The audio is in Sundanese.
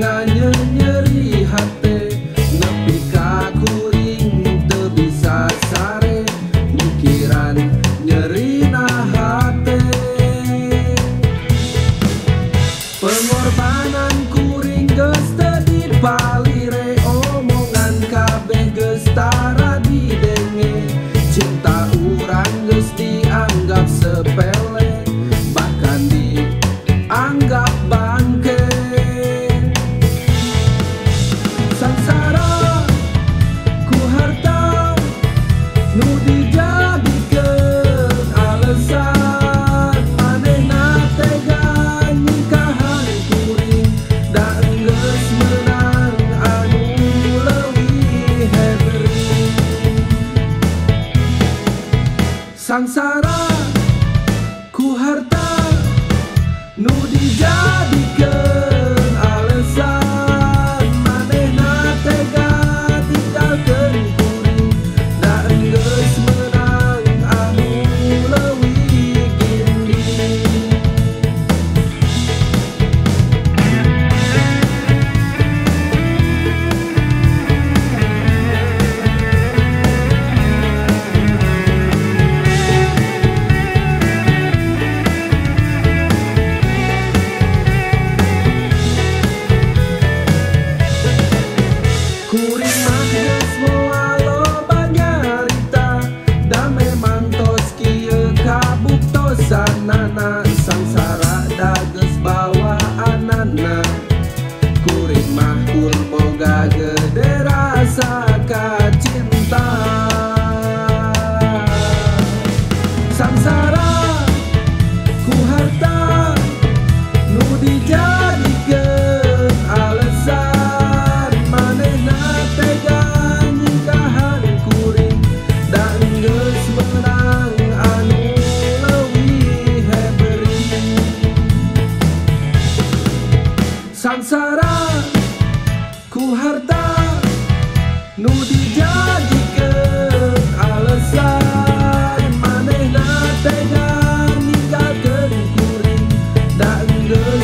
Nganyeri hate nepi ka kuring teu bisa sare mikiran nyerina hate. Pengorbanan kuring geus teu dipalire, omongan kabeh geus tara didenge, cinta urang geus dianggap sepele, bahkan dianggap bangke. Sangsara ku harta nu dijadikeun alasan, manehna tega nyingkahan kuring, da enggeus meunang anu leuwih hebring. Sangsara ku harta nu dijadikeun alasan, manehna tega tinggalkeun kuring, da enggeus meunang anu leuwih ginding. Kuring mah geus moal loba nyarita, da memang tos kieu kabuktosanana, sangsara da geus bawaanana. Kuring mah kur boga gede rasa kacinta. Sangsara ku harta nu dijadikeun alasan, manehna tega nyingkahan kuring, da enggeus meunang anu leuwih hebring. Sangsara ku harta nu dijadikeun alasan, manehna tega ninggalkeun kuring, da enggeus